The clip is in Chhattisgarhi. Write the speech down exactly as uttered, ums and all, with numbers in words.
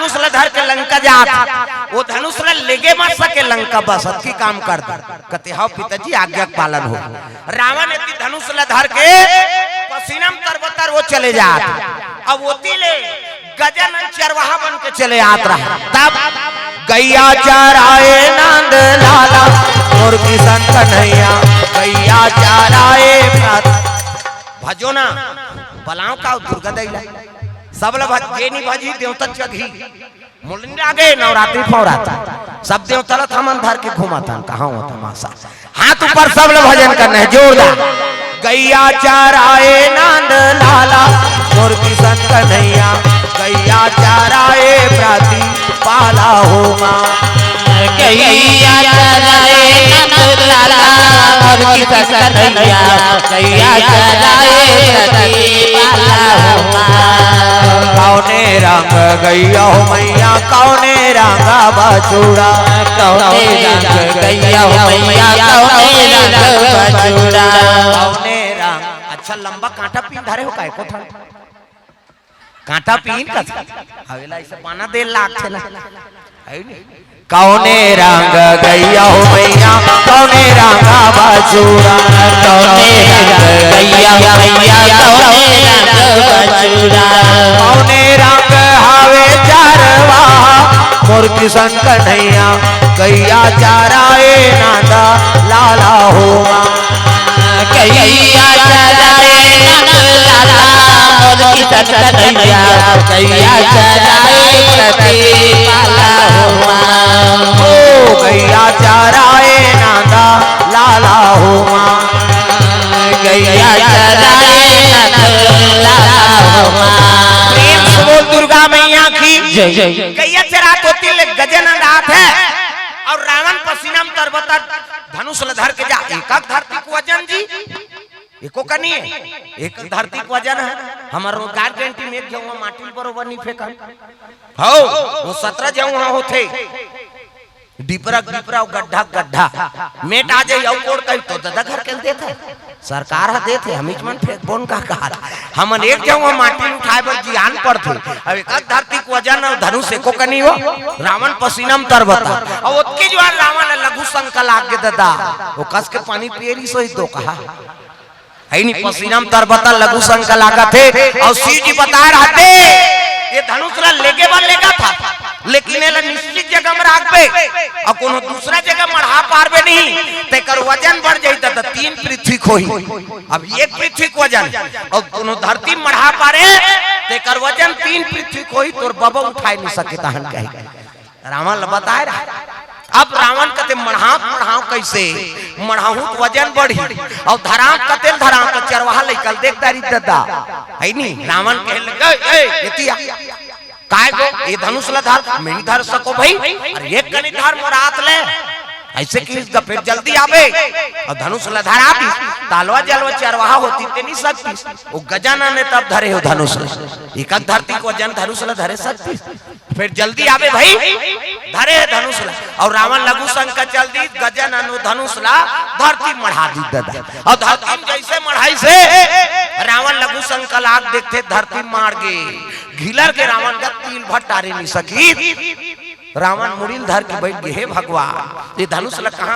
धनुष ल धर के लंका जात, वो धनुष ल लेगे मत सके लंका, बस अतकी काम कर दे। कथे, "हव पिताजी, आज्ञा के पालन हो।" रावण एती धनुष ल धर के पसीनम तरबतर वो चले जात। अब ओती ले गजानन चरवाहा बन के चले आत रहा। तब गैया चराए नंद लाला, मोर किशन कन्हैया, गैया चराए प्रत-, भजो ना, बलाओ का दुर्गा दैला, सब ल भज, जे नी भजी देवता चघी। मोला नी लागे नवरात्रि फौरात, सब देवता ल थमन धर के घूमत हन, कहाँ हो तमाशा? हाथ ऊपर, सब ल भजन करना है जोरदार। गैया चराए नंद लाला, मोर किशन कन्हैया, गैया चराए प्रति पाला हो माँ। गैया चराए नंद लाला, मोर किशन कन्हैया, गैया चराए प्रति पाला हो माँ। कौने रंग गैया हो मैया, कौने रंग बछुड़ा, कौने रंग गैया हो मैया, कौने रंग बछुड़ा। कौने रंग, अच्छा लंबा कांटा पीन धरे हो काय को ठन? कांटा पीन कस हवेला इसे पाना दे लाग छे ना। है नी? कौने रंग गैया हो मैया, कौने रंग बछुड़ा, कौने रंग गैया हो मैया, कौने रंग बछुड़ा। कौने रंग हवे चरवाहा, मोर किशन कन्हैया, गैया चराए नंद लाला हो माँ। गैया चराए नंद लाला, मोर किशन कन्हैया, गैया चराए प्रति पाला हो माँ। ओ गैया चराए नंद लाला हो माँ। गैया चराए नंद लाला हो माँ। प्रेम से बोल दुर्गा मैया की जय। गैया चरात होती ले गजानन आत हे अउ रावण पसीना म तरबतर धनुष ल धर के जा। एकक धरती के वजन जी, एको कनी हे, एकक धरती के वजन हे। हमर रोजगार गारंटी में एक झउहा माटी ल बरोबर नी फेंकन। हव, वो सतरा झउहा होथे। डिपरा के डिपरा अउ गड्ढा के गड्ढा। मेट आ जाई अउ कोड़ कही तो ददा घर के देथे। सरकार ह देथे, हमीच मन फेंकबोन का कहा। हमन एक झउहा माटी उठाए बर जियान पड़थे। अब एकक धरती के वजन अउ धनुष एको कनी हो। रावण पसीना म तरबतर। अउ ओतके जुआर रावण ल लघु शंका लाग गे ददा। वो कस के पानी पिए रिहिस होही दो कहा। है नी, पसीना म तरबतर लघु शंका लागत हे। अउ शिव जी बताए रहते, ये धनुष ल लेगे बर लेगत हस, लेकिन एला निश्चित जगह म राखबे, अउ कोनो दूसरा जगह मढ़ा पारबे नहीं, तेकर वजन बढ़ जाही, त तीन पृथ्वी के होही। अब एक पृथ्वी के वजन, अउ कोनो धरती म मढ़ा पारे, तेकर वजन तीन पृथ्वी के होही, तोर बबा उठाए नहीं सके तहन कहे। रावण ल बताए रहा। अब रावण कथे, "मढ़ाव, मढ़ाव कइसे? मढ़ाहूं त वजन बढ़ही, अउ धराव कतेल धराव, त चरवाहा लइका ल देख डारी ददा।" है नी? रावण कहे लगे, "ए, ए, एती आ। काय गो, ये धनुष ल धर, मैं नी धर सकों भई। अरे एक कनी धर मोर हाथ ले।" अइसे किहिस गा, फेर जल्दी आबे, अउ धनुष ल धरा दिस। तालवा जलवा चरवाहा होतिस ते नी सकतिस। वो गजानन हे तब धरे हे वो धनुष ल। एकक धरती के वजन धनुष ल धरे सकतिस। फेर जल्दी आबे भई, धरे हे धनुष ला। अउ रावण लघु शंका चल दिस, गजानन वो धनुष ला धरती म मढ़ा दिस ददा। अउ धरती म जइसे मढ़ाइस हे, रावण लघु शंका लाग देखथे, धरती म माढ़ गे, घिलर गे रावण गा तिल भर टारे नी सकिस। रावण मुड़ी ल धर के बइठ गे, "हे भगवान, ये धनुष ला कहाँ